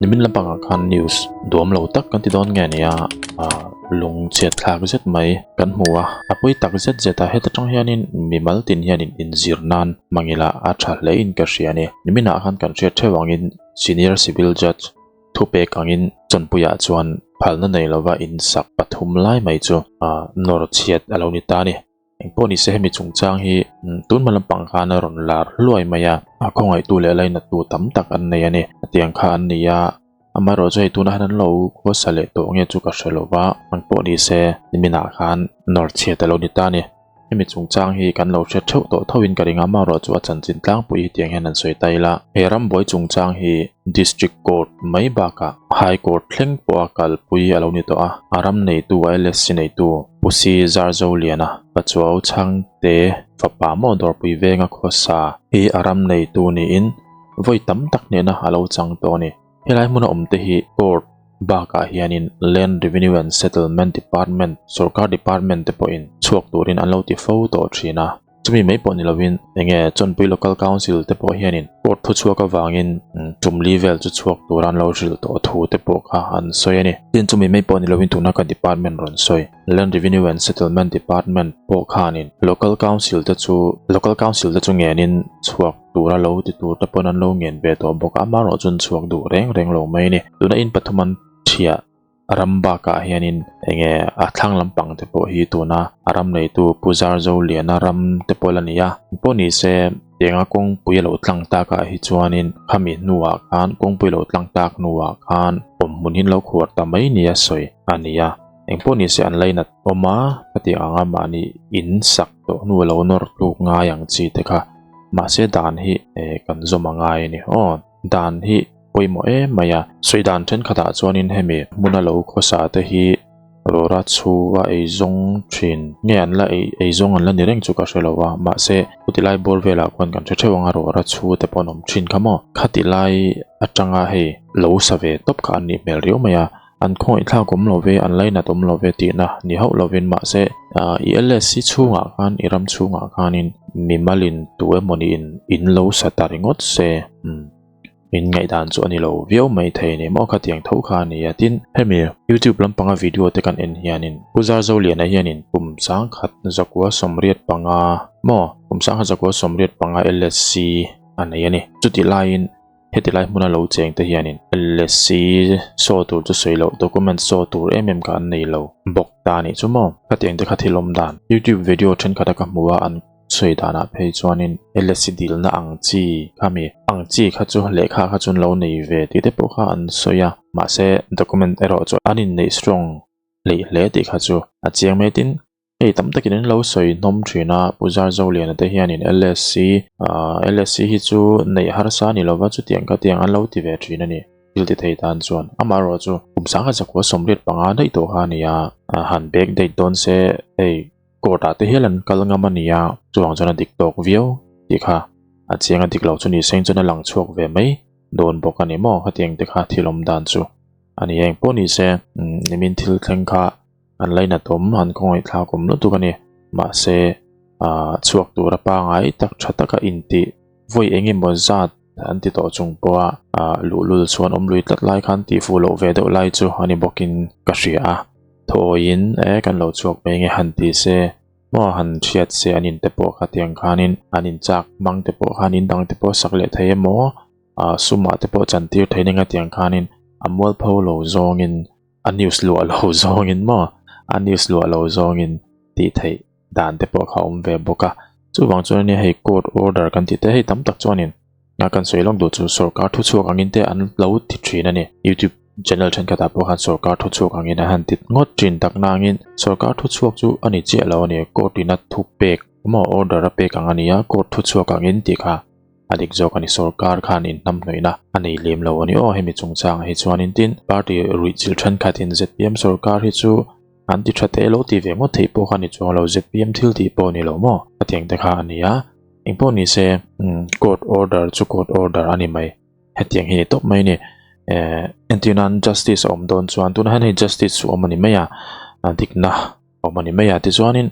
Nimin lampangah khan news duam lo tak kan ti dawn nge nia ah lung chhiat thlak zet mai kan hmu a, a pawi tak zet zet a, heta tang hianin mimal tin hianin inzir nan hmang ila a tha hle in ka hria a ni. Niminah khan kan hriat theuh angin Senior Civil Judge thupek angin Chawnpuiah chuan phalna nei lova insak pathum lai mai chu ah nawr chhiat a lo ni ta a ni. Engpawh ni se hemi chungchang hi tun hma lampang khan a rawn lar hluai mai a, a khawngaihtu leh lainattu tam tak an nei a ni. Hetiang kha an ni a, amaherawhchu hei tunah hian an lo khawsa leh tawh nge chu ka hre lo va, engpawh ni se niminah khan nawr chhiat a lo ni ta a ni. Hemi chungchang hi kan lo hre theuh tawh thoin ka ring a, amaherawhchu a chanchin tlangpui hetiang hian an sawi ta ila. He rambuai chungchang hi District Court mai bakah High Court thleng pawha kalpui a lo ni tawh a, a ram neitu LSC neitu Pu Si Zarzoliana, Pachuau Chhangte fapa maw Dawrpui venga khawsa hi a ram neitu niin vawi tam tak hnehna a lo chang tawh a ni. Helai hmuna awmte hi Court bakah hianin Land Revenue and Settlement Department, sorkar department te pawhin chhuak turin an lo ti fo tawh thin a. Chumi mai pawh ni lovin enge Chawnpui Local Council te pawh hianin court thu chhuak avangin tum li vel chu chhuak tura an lo hrilh tawh thu te pawh kha an sawi a ni. Tin, chumi mai pawh ni lovin tuna ka department rawn sawi, Land Revenue and Settlement Department pawh khanin Local Council te chu Local Council te chu ngenin chhuak tura lo ti tur te pawn an lo ngen ve tawh bawk a, amaherawh chuan chhuak duh reng reng lo mai a ni. Tuna in pathum an thiah Ram bakah hianin enge a thlang lampang te pawh hi tuna a ram neitu Pu Zarzoliana ram te pawh la ni a. Pawh ni se tianga kawngpui a lo tlang takah hi chuanin khami hnuah khan kawngpui lo tlang tak hnuah khan awm hmun hi an lo khuar ta mai nia sawi a ni a. Engpawh ni se an lainat awm a, khatiang anga mahni in sak tawh hnu a lo nawr tluk ngai ang chi te kha. Mahse dan hi kan zawm a ngai a ni aw. Dan hi pawimawh em mai a. Sawi dan thenkhatah chuanin hemi hmuna lo khawsa te hi rawra chhu a eizawng thin nge an la ei eizawng an la ni reng chu ka hre lo a, mahse chuti lai bawr velah khuan kan hre theuh ang a rawra chhu te pawh an awm thin kha maw. Khati lai atanga hei lo sa ve tawp kha an nih hmel riau mai a, an khawngaihthlak awm lo ve, an lainat awm lo ve tihna ni hauh lovin mahse i LSC chhungah khan i ram chhungah khanin mimalin tu emawni in in lo sa ta ringawt se umm. In ngaihdan chu a ni lo viau mai thei ni maw khatiang tho kha a ni a tin hemi youtube lampanga video te kan en hianin Pu Zarzoliana hianin kum sangkhat zakua sawmriat panga maw kum sangkhat zakua sawmriat panga LSC a nei a ni chutih laiin heti lai hmuna lo cheng te hianin LSC saw tur chu sawi loh document saw tur em em kha an nei lo bawk ta a nih chu maw khatiang te kha thil awm dan youtube video thenkhat a ka hmu a an Sawi danah phei chuanin LSC dilna ang chi kha mi ang chi kha chu lehkha kha chuan lo nei ve tih te pawh kha an sawi a, mahse document erawh chu an inneih strong hleih hle tih kha chu a chiang mai tin hei tam takin an lo sawi hnawm thin a, Pu Zarzoliana te hianin LSC ah LSC hi chu neih harsa a ni lova chutiang kha tiang an lo ti ve thin a ni thil ti thei tan chuan amaherawh chu kum sangha zakua 85 daih tawh kha a ni a, han back date dawn se hei. Court ah te hial an kal ngam a nia, chuvang chuan a dik tawk viau tih kha a chiang a dik lo chu ni seng chuan a lang chhuak ve mai dawn bawk a ni maw khatiang te kha thil awm dan chu a ni eng pawh ni se nimin thil thleng kha an lainat awm an khawngaih thlak awm lutuk a ni mahse ah chhuak tur a pangai tak tha taka intih vawi eng emaw zat an ti tawh chung pawha ah luhlul chuan awm lui tlat lai khan tih fuh loh ve deuh lai chu a ni bawkin ka hria a. Thawiin e kan lo chhuak mai nge han ti se maw han hriat se an in te pawh kha tiang khanin an in chak mang te pawh khan in dang te pawh sak leh thei emaw ah sumah te pawh chan tir thei nen a tiang khanin a mualpho lo zawngin a news luah lo zawngin maw a news luah lo zawngin tih theih dan te pawh kha awm ve bawk a chuvang chuan ania hei court order kan tih te hei tam tak chuanin a kan sawi lawk duh chu sorkar thu chhuak angin te an lo ti thin a ni youtube channel thenkhatah pawh khan sorkar thu chhuak angin an han ti ngawt thin tak nangin sorkar thu chhuak chu a ni chiah lo a ni court in a thu pek emaw order a pek ang a ni a court thu chhuak angin tih kha a dik zawk a ni sorkar khan inhnamhnawihna a nei lem lo a ni aw hemi chungchangah hi chuanin tin party ruihchilh thenkhatin zpm sorkar hi chu An ti tha teh lo tih ve ngawt theih pawh kha ni chuang lo, zpm thil tih pawh ni lo maw? Khatiang te kha a ni a, engpawh ni se court order chu court order a ni mai, hetiang hi ni tawp mai a ni. Eh entir nan justice a awm dawn chuan tunah hian hei justice chu awm a ni mai a, dikna awm a ni mai a, tichuanin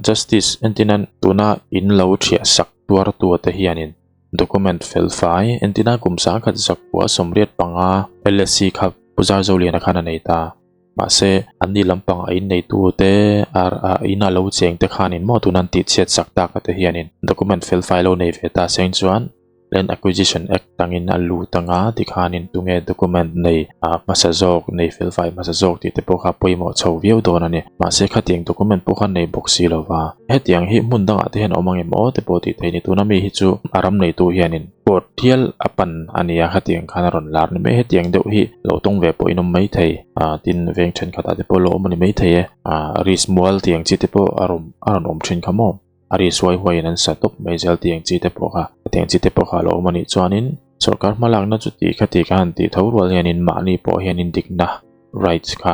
justice entir nan tuna in lo thiah sak tuar tu te hianin. Document fel fai entina kum sangkhat zakua 85 LSC kha Pu Zarzoliana khan a nei ta. Mahse, anni lampang a inneitu te ar a in a lo cheng te khanin maw tuna an tihchhiat sak tak a te hianin document fel fai lo nei ve ta seng chuan Land Acquisition Act tangin a lut anga tikhanin tunge document nei a hmasa zawk nei fel fai hmasa zawk tih te pawh kha pawimawh chho viau dawn a ni. Mahse, khatiang document pawh kha nei bawk si lova hetiang hi hmun dangah te hian a awm ang em aw te pawh tih theih a ni. Tuna mi hi chu a ram neitu hianin Court hial a pan a nia, khatiang khan a rawn lar ni mai. Hetiang deuh hi lo tawng ve pawhin awm mai thei ah tin veng thenkhatah te pawh lo awm a ni mai thei e. Ah ris mual tiang chi te pawh a rawn a rawn awm thin kha maw? A ris huai huaiin an sa tawp mai zel tiang chi te pawh kha. Hetiang chi te pawh kha a lo awm a nih chuanin sorkar hmalakna chu tih kha tih kha han tih tho rual hianin mahni pawh hianin dikna rights kha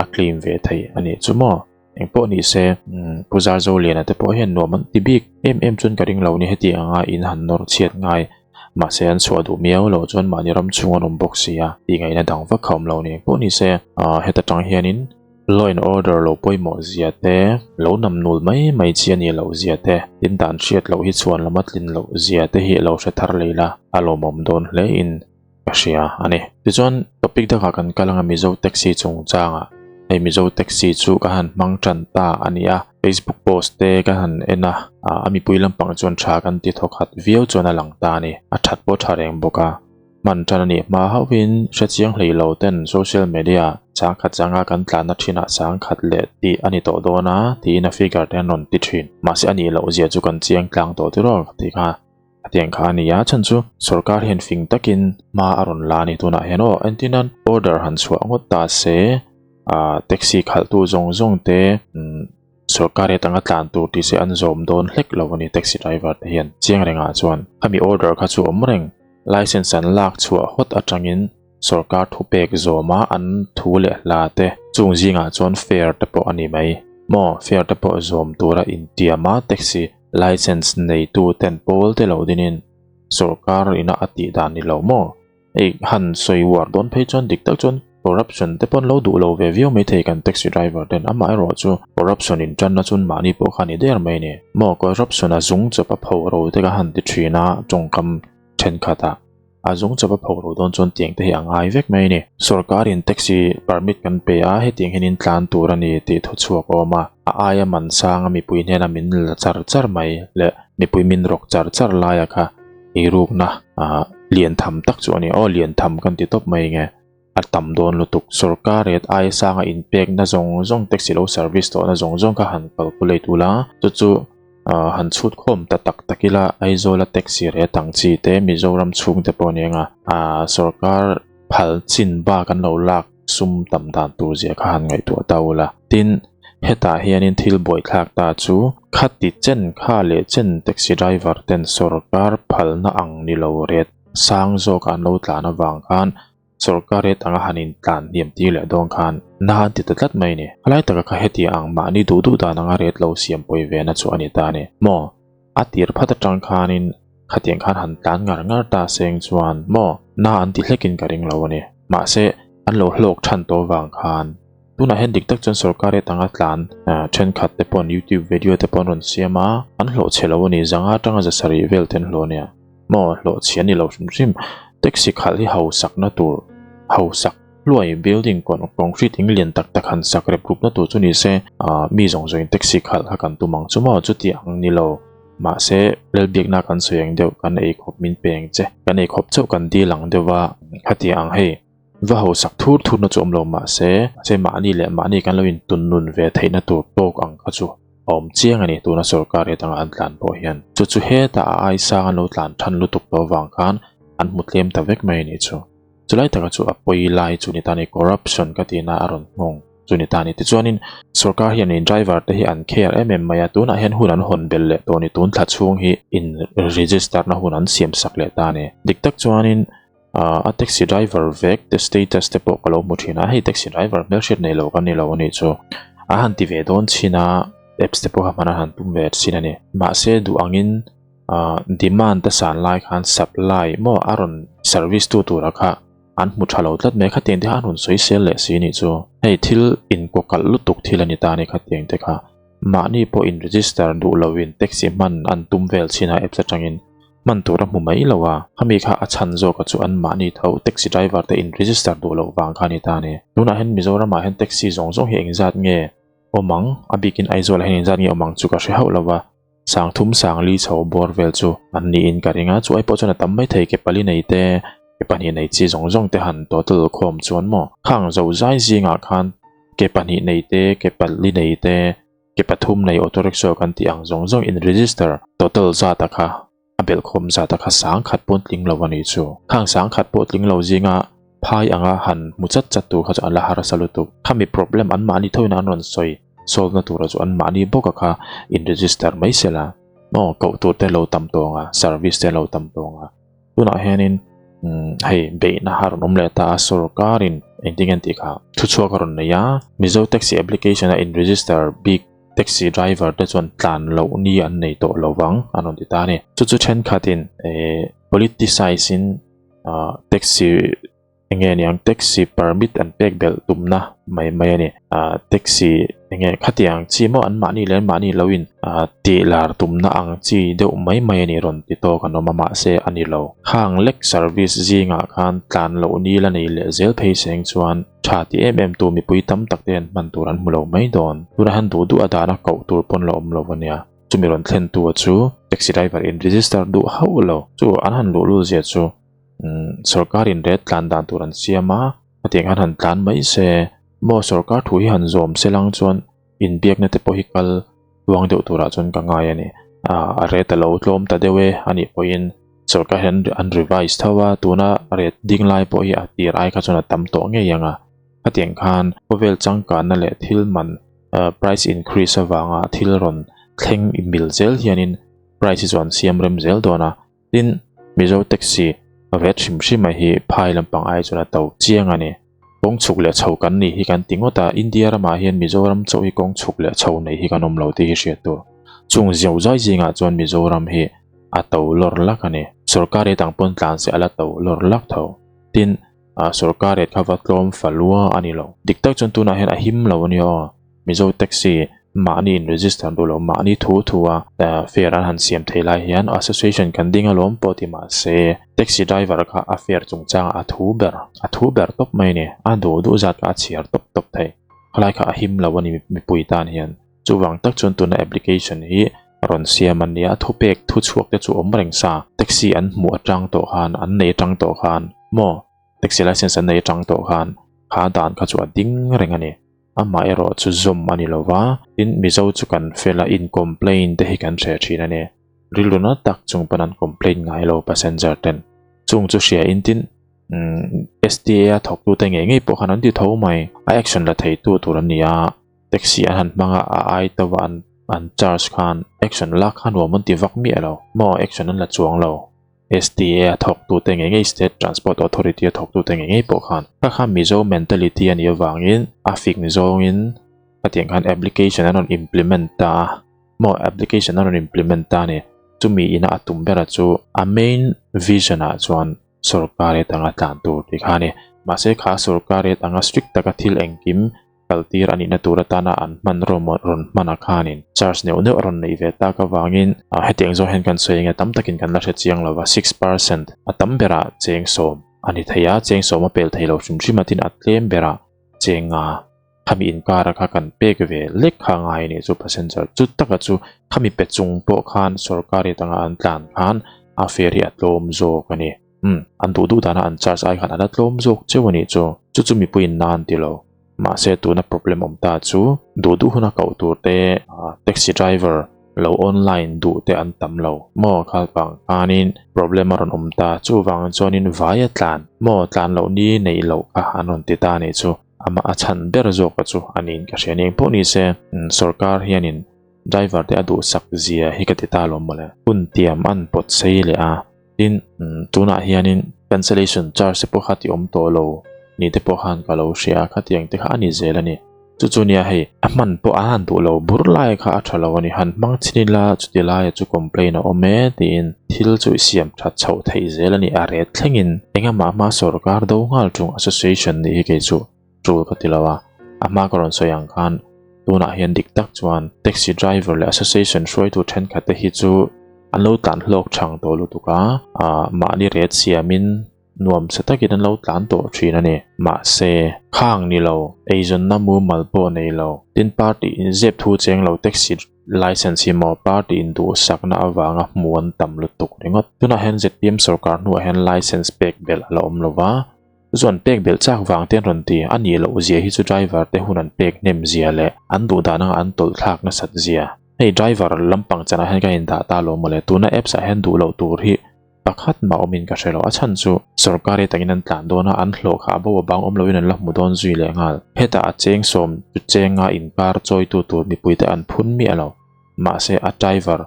a claim ve thei a nih chu maw? Eng pawh ni se, Pu Zarzoliana te pawh hian nuam an ti bik em em chuan ka ring lo ni heti anga in han nawr chhiat ngai. Mahse an chhuah duh miau loh chuan mahni ram chhung an awm bawk si a, tih ngaihna dang vak kha awm lo ni. Eng pawh ni se, heta tang hianin law and order lo pawimawh zia te, lo nam nul mai mai chi a nih loh zia te, tin dan hriat loh hi chhuan lama tlin loh zia te hi lo hre thar lei la, a lawmawm dawn hle in ka hria a ni. Tichuan topic dangah kan kal anga Mizo taxi chungchangah hei Mizo taxi chu ka han hmang tan ta a ni a, Facebook post te ka han en a, a mipui lampang chuan tha kan ti thawk khat viau chuan a lang ta a ni. A that pawh tha reng bawk a, hman tan a nih hma hauhin hrechiang hlei lo ten social media changkhat changa kan tlanna thinah changkhat leh tih a ni tawh dawn a tiin a figure te an rawn ti thin. Mahse a nih loh zia chu kan chiang tlang tawh tiraw ka ti kha. A tiang kha a ni a, chhan chu sorkar hian fing takin hma a rawn la a ni tunah hian aw entir nan order han chhuah ngawt ta se ah taxi khalhtu zawng zawng te umm sorkar atanga tlan tur tih se an zawm dawn hlek lo a ni taxi driver te hian chiang rengah chuan khami order kha chu awm reng license an lak chhuah hawt atangin sorkar thupek zawma an thu leh hla te chung zingah chuan fare te pawh a ni mai maw fare te pawh zawm tura intiam a taxi License neitu ten pawl te lo dinin sorkar ina a tih dan ni lo maw? Hei han sawi uar dawn phei chuan dik tak chuan corruption te pawn lo duh lo ve viau mai thei kan taxi driver ten amaherawh chu corruption in tanna chuan mahni pawh kha ni der mai ni maw? Corruption a zung chawp a pho ro te ka han ti thin a tawngkam thenkhat ah. A zung chawp a pho ro dawn chuan tiang te hi a ngai vek mai a ni. Sorkarin taxi permit kan pe a, hetiang hian in tlan tur a ni tih thu chhuak a awm a. A aia man sang a mipui hnena min la char char mai leh mipui min rawk char char laia kha eirukna lian tham tak chu a ni. Aw lian tham kan ti tawp mai nge a tam dawn lutuk. Sorkar rate aia sanga inpekna zawng zawng taxi lo service tawhna zawng zawng kha han calculate ula chu chu Han chhut khawm ta tak tak ila Aizawla taxi reh ang chi te Mizoram chhung te pawh a ni ang a, sorkar phal chin bak an lo lak sum tam dan tur zia kha han ngaihtuah ta ula. Tin, hetah hianin thil buaithlak ta chu khati chen kha leh chen taxi driver ten sorkar phalna ang ni lo ret sang zawk an lo tlan avang khan Sorkar rate anga han intlan hniam tir leh dawn khan na an ti ta tlat mai a ni. A lai taka kha heti ang mahni duh duh dan anga rate lo siam pawi ve na chu a ni ta a ni. Maw? A tir phat atang khanin khatiang khan han tlan ngar ngar ta seng chuan maw na an ti hlekin ka ring lo a ni. Mahse, an lo hlawk than tawh vang khan tunah hian dik tak chuan sorkar rate anga tlan thenkhat te paw'n youtube video te paw'n rawn siam a, an hlawh chhe lo a ni. Zanga atanga za sarih vel te an hlawh a nia. Maw hlawh chhia ni lo hrim hrim taxi khalh hi hausak na tur hausak hluai building concrete eng lian tak tak han sak rep rup na tur chu ni se ah mi zawng zawng in taxi khalh kha kan tum ang chu maw chuti ang ni lo mahse lalbiakna kan sawi ang deuh kan ei khawp min pe ang che kan ei khawp chauh kan dil ang deuh a khati ang hei va hausak thur thur na chu awm lo mahse mahse mahni leh mahni kan lo in tun nun ve theih na tur tawk ang kha chu. A awm chiang a ni tuna sorkar hi atanga an tlan pawh hian. Chu chu hetah a ai sang an lo tlan than lutuk tawh avang khan an hmu tlem ta vek mai a nih chu. Chulai taka chu a pawi lai chu ni ta a ni corruption ka tihna a rawn nghawng chu ni ta a ni. Tichuanin sorkar hian in driver te hi an care em em mai a, tunah hian hun an hawn belh leh tawh a ni. Tun thla chhung hi in register na hun an siam sak leh ta a ni. Dik tak chuanin a taxi driver vek te status te pawh ka lo hmu thin a hei taxi driver hmelhriat nei lo ka ni lo a nih chu a han ti ve dawn chin a apps te pawh kha hman a han tum ve chin a ni mahse duh angin ah demand a san lai khan supply maw a rawn service tu tura kha an hmu tha lo tlat mai khatiang te kha an rawn sawi sel leh si a nih chu hei thil inkawkalh lutuk thil a ni ta a ni khatiang te kha mahni pawh in register duh lo in taxi hman an tum vel chin a apps atangin. Hman tur a hmu mai lo a, khami kha a chhan zawk a chu an mahni tho taxi driver te in register duh loh vang kha a ni ta a ni. Tunah hian Mizoram ah hian taxi zawng zawng hi engzat nge awm ang? A bikin Aizawl ah hian engzat nge awm ang chu ka hre hauh lo va, sangthum sangli chho bawr vel chu an niin ka ring a, chu ai pawh chuan a tam mai thei ke pali nei te, ke pahnih nei chi zawng zawng te han total khawm chuan maw khang zo zai zingah khan ke pahnih nei te, ke pali nei te, Ke pathum nei auto rickshaw kan tih ang zawng zawng in register total zat a kha a belh khawm zat a kha sang khat pawn tling lo a nih chu. Khang sang khat pawh tling lo zinga phai anga han hmu chat chat tur kha chu a la harsa lutuk. Khami problem an mahni thoin an rawn sawi solve na tura chu an mahni bawk a kha in register mai sela maw koh tur te lo tam tawng a service te lo tam tawng a. Tunah hianin hei beihna a rawn awm leh ta a, sorkarin engtin nge an tih kha thuchhuak a rawn nei a, Mizo Taxi application a in register bik taxi driver te chuan tlan loh ni an nei tawh lo vang an rawn ti ta a ni. Chu chu thenkhatin eh politicize in taxi Enge niang taxi permit an pek belh tumna mai mai a ni. Ahh taxi enge khatiang chi maw an mahni leh an mahni lo in ahh tih lar tumna ang chi deuh mai mai a ni rawn ti tawk an awm a mahse a ni lo. Khang lek service zingah khan tlan loh ni la nei leh zel phei seng chuan tha ti em em tu mipui tam tak te an hman tur an hmu lo mai dawn. Tunah hian duh duh a dahna koh tur pawn la awm lo a nia. Chumi rawn thlen tu chu taxi driver in register duh hauh lo. Chu an han luh lul zia chu. Sorkar in ret tlan dan tur an siam a, hetiang hian han tlan mai se, maw sorkar thu hi han zawm se lang chuan inbiakna te pawh hi kal tluang deuh turah chuan ka ngai a ni. A ret a lo tlawm ta deuh e a nih pawhin sorkar hian an revise tho a, tuna ret ding lai pawh hi a tir ai kha chuan a tam tawh ngei ang a, hetiang khan khawvel changkanna leh thil man price increase avanga thil rawn thleng mil zel hianin price hi chu an siam rem zel dawn a. Tin, Mizo taxi ret hrim hrim a hi phai lampang ai chuan a to chiang a ni. Kawng chhuk leh chho kan nih hi kan ti ngawt a, India ramah hian Mizoram chauh hi kawng chhuk leh chho nei hi kan awm lo tih hi hriat tur. Chung ziau zai zingah chuan Mizoram hi a to lawr lak a ni. Sorkar rate ang pawn tlan se a la to lawr lak tho. Tin, sorkar rate kha va tlawm fa lua a ni lo. Dik tak chuan tunah hian a him lo a nia aw. Mizo taxi mahni in register duh lo mahni thu thu a fare an han siam thei lai hian association kan ding alawm pawh ti mahse taxi driver kha a fare chungchangah a thu ber a thu ber tawp mai a ni a duh duh zat kha a chhiar tawp tawp thei khalai kha a him lo a ni mipui tan hian chuvang tak chuan tuna application hi rawn siam a nia thupek thuchhuak te chu awm reng sa taxi an hmuh atang tawh khan an nei atang tawh khan maw taxi license an nei atang tawh khan kha dan kha chu a ding reng a ni. Amaherawh chu zawm a ni lo va, tin Mizo chu kan fel a, in complain te hi kan hre thin a ni. Rilru na tak chung pawn an complain ngai lo passenger ten. Chung chu hria in tin STA a thawk tu te ngei ngei pawh khan an ti tho mai. A action la thei tu tur an ni a, taxi an han hmang a, a ai to a an charge khan action lak kha nuam an ti vak miah lo. Maw action an la chuang lo. STA a thawktute ngei ngei State Transport Authority a thawktute ngei ngei pawh khan kha kha Mizo mentality a nih avangin a fing zawngin khatiang khan application an rawn implement ta a maw application an rawn implement ta a ni. Chumi ina a tum bera chu a main vision ah chuan sorkar rate anga tlan tur tih kha a ni. Mahse kha sorkar rate anga strict taka thil engkim kaltir a nihna tur atana an hman rawn hman a khanin charge neuh neuh a rawn neih ve tak avangin hetiang zawng hian kan sawi enge tam takin kan la hre chiang lova 6% a tam berah cheng sawm a ni thei a, cheng sawm a pel thei lo hrim hrim a tin a tlem berah cheng nga khami inkar a kha kan pek ve lek kha a ngai a nih chu passenger chu taka chu khami pe chung pawh khan sorkari tanga an tlan khan a fare hi a tlawm zawk a ni. Umm an duh duh dana an charge ai khan a la tlawm zawk cheu a nih chu chu chu mipuiin na an ti lo. Mahse tuna problem awm ta chu duh duh huna koh tur te taxi driver lo online duh te an tam lo maw khal vang khanin problem a rawn awm ta chuvang chuanin vai a tlan maw tlan loh ni neih loh kha an rawn ti ta a nih chu amah a chhan ber zawk a chu a niin ka hria eng pawh ni se sorkar hianin driver te a duhsak zia hi ka ti ta lawm mawle hun tiam an pawt sei leh a. Tin, tunah hianin cancellation charge te pawh kha ti awm tawh lo ni te pawh khan ka lo hria a, khatiang te kha a ni zel a ni. Chu chu nia hei, a hman pawh an han duh lo bur lai kha a tha lo a ni, han hmang chin ila chuti laia chu complain a awm e tiin thil chu i siam that chhoh theih zel a ni, a ret thlengin engamah hma sorkar do nghal chung association nih hi kei chu tul ka ti lo a, a hma ka rawn sawi ang khan tunah hian dik tak chuan taxi driver leh association hruaitu thenkhat te hi chu. An lo tlan hlawk chang tawh lutuk a, ah mahni ret siamin nuam sa takin an lo tlan tawh thin a ni. Mahse, khang ni lo, eizawnna mumal pawh nei lo, tin party in zep thu cheng lo taxi license hi maw party in duhsakna avanga hmu an tam lutuk ringawt. Tunah hian zpm sorkar hnuah hian license pek belh a la awm lo va, chu an pek belh chak vang te an rawn ti. A nih loh zia hi chu driver te hun an pek hnem zia leh an duh dan anga an tawlh thlak nasat zia. Hei driver lampang chanah hian ka indah ta lo mawle, tuna apps ah hian duh loh tur hi pakhat mah awmin ka hre lo, a chhan chu sorkar hi takin an tlan dawn a, an hlawh kha a bo a bang awm loin an la hmu dawn zui leh nghal. Hetah a cheng sawm chu chenga inkar chawitu tur mipuite an phun miah lo, mahse a driver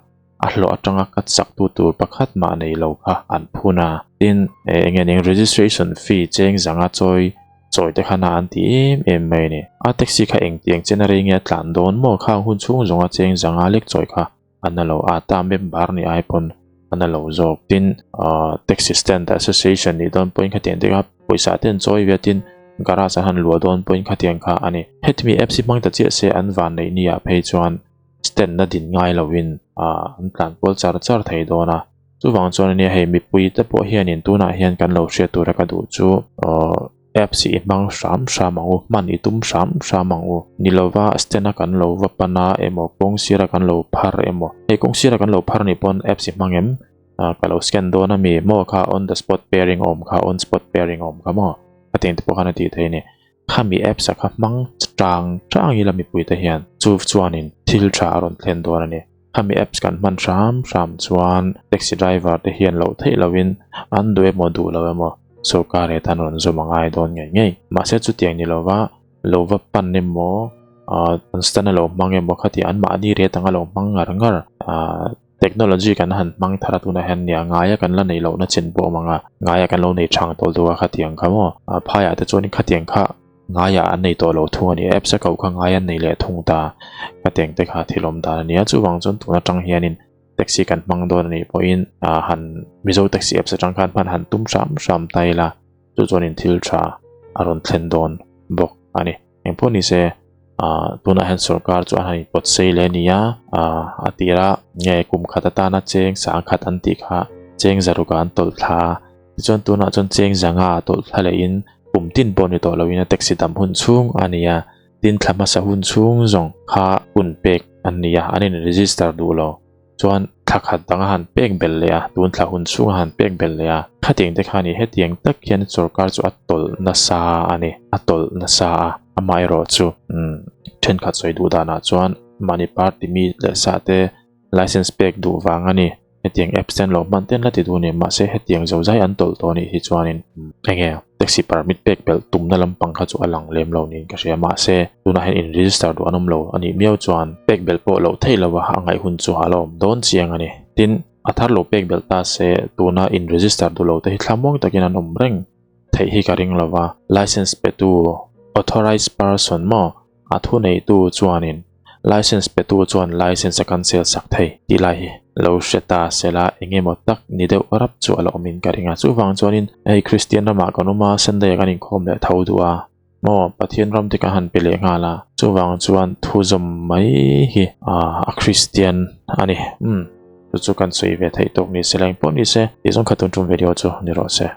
a hlawh atanga cut saktu tur pakhat mah nei lo kha an phun a, tin eng nge ning registration fee cheng zanga chawi chawi te khan a an ti em em mai a ni. A taxi kha engtiang chen a rei nge a tlan dawn maw khang hun chhung zawnga cheng zanga lek chawi kha a na lo a ta member ni ai pawn a na lo zawk. Tin ahh taxi stand association nih dawn pawhin khatiang te kha pawisa te an chawi ve a tin garage an han luah dawn pawhin khatiang kha a ni. Hetimi apps hi hmang ta chiah se an van neih ni ah phei chuan stand na din ngai lovin ahh an tlan kual char char thei dawn a. Chuvang chuan ania hei mipui te pawh hianin tunah hian kan lo hriat tura ka duh chu aww apps hi i hmang hram hram ang u, hman i tum hram hram ang u. Ni lova stand a kan lo va pan a emaw kawng sira kan lo phar emaw hei kawng sira kan lo phar anih pawn apps i hmang em ah ka lo scan dawn ami maw kha on the spot pairing a awm kha on spot pairing a awm kha maw khatiang te pawh khan a tih theih a ni. Khami apps a kha hmang chang chang ila mipui te hian chu chuanin thil tha a rawn thlen dawn a ni. Khami apps kan hman hram hram chuan taxi driver te hian loh theih lovin an duh emaw duh lo emaw sorkar he tan rawn zawm a ngai dawn ngei ngei. Mahse chutiang ni lova lo va pan emaw ah an stand a lo hmang emaw khati anmahni rate anga lo hmang ngar ngar ah Technology kan han hmang thar a tunah hian nia ngaia kan la neih lohna chin pawh a awm ang a, ngaia kan lo nei thang tawh deuh a khatiang kha maw? Phaiah te chuanin khatiang kha ngaiah an nei tawh lo thung a ni, apps a koh kha ngai an nei leh thung ta khatiang te kha thil awm dan a ni a, chuvang chuan tun atang hianin taxi kan hmang dawn a nih pawhin han Mizo taxi apps atang khan hman han tum hram hram ta ila chu chuanin thil tha a rawn thlen dawn bawk a ni. Engpawh ni se ah tunah hian sorkar chu a han inpawt sei leh a ni a, ah a tir a nge kum khat atana cheng sang khat an tih kha cheng zaruk ah an tawlh thla a, tichuan tunah chuan cheng zanga a tawlh thla leh in kum tin pawh ni tawh lo in a taxi dam hun chhung a ni a, tin thla hmasa hun chhung zawng kha hun pek an ni a, an in register duh lo. Chuan thla khat dang a han pek belh leh a, tun thla hun chhung a han pek belh leh a, khatiang te kha ni hetiang tak hian sorkar chu a tawlh nasa a ni, a tawlh nasa a, amaherawh chu umm thenkhat sawi duh danah chuan mahni party mi leh sa te license pek duh vang a ni, hetiang apps te an lo hman te an la ti duh a ni, mahse hetiang zozai an tawlh tawh a nih hi chuanin enge taxi permit pek belh tumna lampang kha chu a lang lem lo niin ka hria mahse tunah hian in register duh an awm lo a nih miau chuan pek belh pawh loh theih lo a a ngaih hun chu a la awm dawn chiang a ni. Tin, a thar lo pek belh ta se tuna in register duh lo te hi thlamuang takin an awm reng theih hi ka ring lo va, license petu authorized person maw A thuneitu chuanin License petu chuan License a cancel sak thei tih lai hi lo hre ta sela eng emaw tak ni deuh rap chu a la awmin ka ring a. Chuvang chuanin hei Kristian ramah kan awm a, Sunday ah kan inkhawm leh tho duh a, maw Pathian ram te kan han pe leh nghal a, chuvang chuan thu zawm mai hi a Kristian a ni. Umm chu chu kan sawi ve theih tawk ni se la engpawh ni se tih zawng kha tun tum video chu ni rawh se.